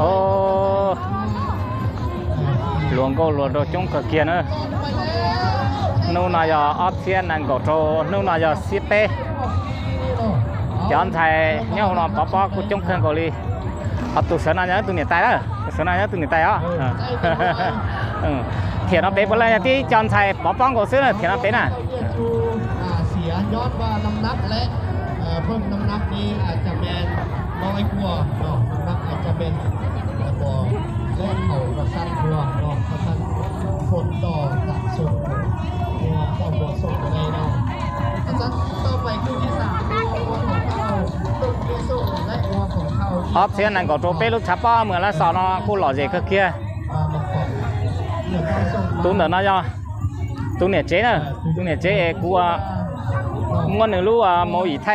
ໂອ້ ຫຼວງໂກຫຼວງໂຕ ຈົ່ງກະກຽນເອີ ໜູນາຍອອບເຊຍນາງໂກໂຕ ໜູນາຍອຊຽເປ ຈອນໄຊຍອງນອນປອປອ ກຸຈົງເຄື່ອງເກົາຫຼີ ເອົາຕູເສືອນາຍອງ ຕູເນຍໄຕເດີ ເສືອນາຍອງ ຕູເນຍໄຕເອົາ ເອີ ຖຽນເອົາເປເປີເລີຍ ທີ່ຈອນໄຊປອປອງໂກເສືອ ຖຽນເອົາເປນະ. ເສຍຍ້ອນວ່ານ້ຳໜັກ ແລະ ເອີ ເພີ່ມນ້ຳໜັກນີ້ອາດຈະແມ່ນນ້ອຍກວ່າເນາະ ນ້ຳໜັກອາດຈະແມ່ນ ແລ້ວກໍ ແລະ ເຂົາກໍສັ້ນກວ່າເນາະ ເຂົາສັ້ນຜົນຕໍ່ການສົ່ງ ເພາະວ່າເຂົາບໍ່ສົ່ງບໍ່ໄດ້ເນາະ. ຕໍ່ໄປຄູ່ທີສາມ ອອບເຊຍນາງໂກໂຕ ເປລຸຊາປ້ອ ເມືອລະສອງເນາະ ຄູ່ຫຼໍເຈເຄືອ ຕູເນີນເນາະ ຍອ ຕູເນຍເຈເນີ ຕູເນຍເຈເອ ກູອາ ງວນໜຶ່ງລູກອາ ໂມອີໄທ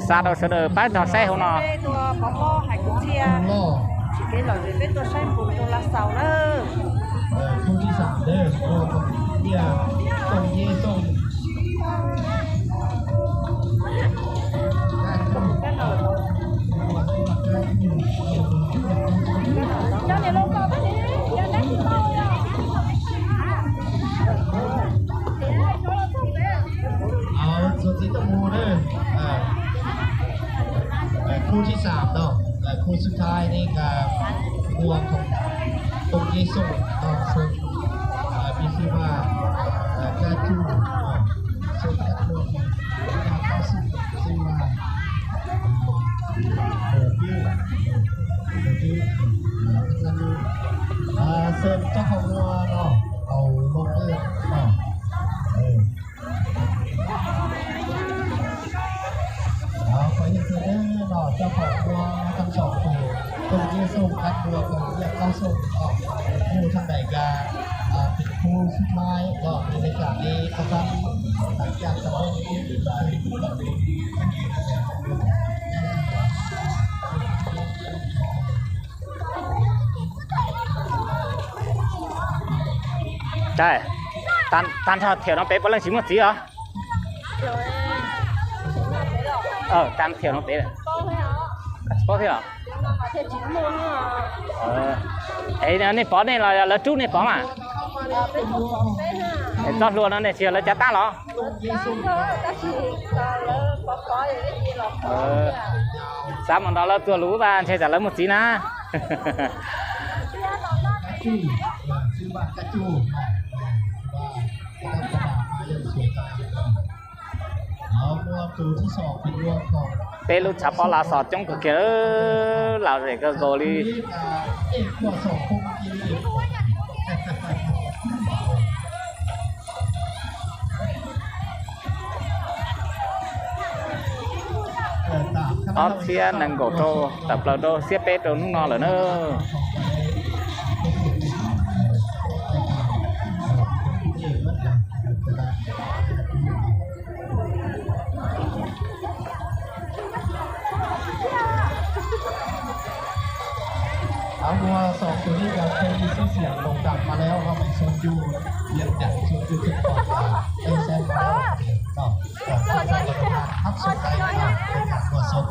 ສາດອອກເສນເດີ ໄປຕໍ່ແຊໂຮເນາະ ເປັນຕົວປອປອ ໃຫ້ກຸເຊຍ ເປັນຕົວໃຊ້ບຸນ ຕົວລະເສົາເນີ ຄູ່ທີສາມເດີ ເອີ ເປັນຕົວເຢສົ່ງ ເອົາ ສຸດສີຕະໝູເດີ ເອີ ເອີ ຄູ່ທີສາມເນາະ ເອີ ຄູ່ສຸດທ້າຍນີ້ກະ ງວງຂອງອົງເຢໂຊເນາະ ເຊິ່ງ ເອີ ມີຊື່ວ່າ ເອີ ກາຈູເນາະ ເຊິ່ງກະລວມ ເອົາເຂົ້າສູ່ ຊື່ວ່າ ເອີ ບິວ ເອີ ບິວ ເອີ ເຊີນເຈົ້າຂອງງົວເນາະ ເອົາລົງເອີເນາະ ເອີ ເອົາ ຂໍຮຽນເຊີນເດີເນາະ ເຈົ້າຂອງງົວທັງສອງໂຕ ເພິ່ນຊິສົ່ງຄັດຕົວຂອງວຽກເຂົ້າສົ່ງເນາະ ຢູ່ທາງໃດກະ ອ່າ ເປັນຄູ່ສຸດທ້າຍເນາະ ໃນລາຍການນີ້ ເພາະວ່າຫຼັງຈາກສຳເລັດ ໃຊ່ ຕານ ຕານຖ້າຖຽວນ້ອງເປັດບໍ່ເລີຍຊິເມືອຈີເຫາະ ເອີ ຕານຖຽວນ້ອງເປັດ ສະເພາະຖຽວ ເອີ ໄອ້ອັນນີ້ປອນນີ້ລະ ລະຈູນີ້ປອນມາ ໄອ້ຕອດຫຼວງນັ້ນນີ້ຊິລະຈະຕານເຫາະ ເອີ ສາມອັນດອລລາວຕົວຫຼູຕານໃຊ້ຈາກລະໝົດສີນາ ເປັນລຸດສະເພາະລາວສອດ ຈົ່ງກະກຽນ ເອີ ລາວເສກະໂກລີ ອອບເຊຍນາງໂກໂຕ ຕະເປີໂຕ ເຊຍເປໂຕນຸງນອນເລີຍເນີ. ເອົາ ງົວສອງໂຕນີ້ກໍເຄີຍມີຊື່ສຽງໂດ່ງດັງມາແລ້ວເນາະ ໄປຊົນຢູ່ວຽງຈັນ ຊົນຢູ່ເຂດຂອງ ເອີ ແຊນເນາະ ກໍ ກໍ ຮັບຊົມໄດ້ເນາະ ເປັນງົວຊົນ.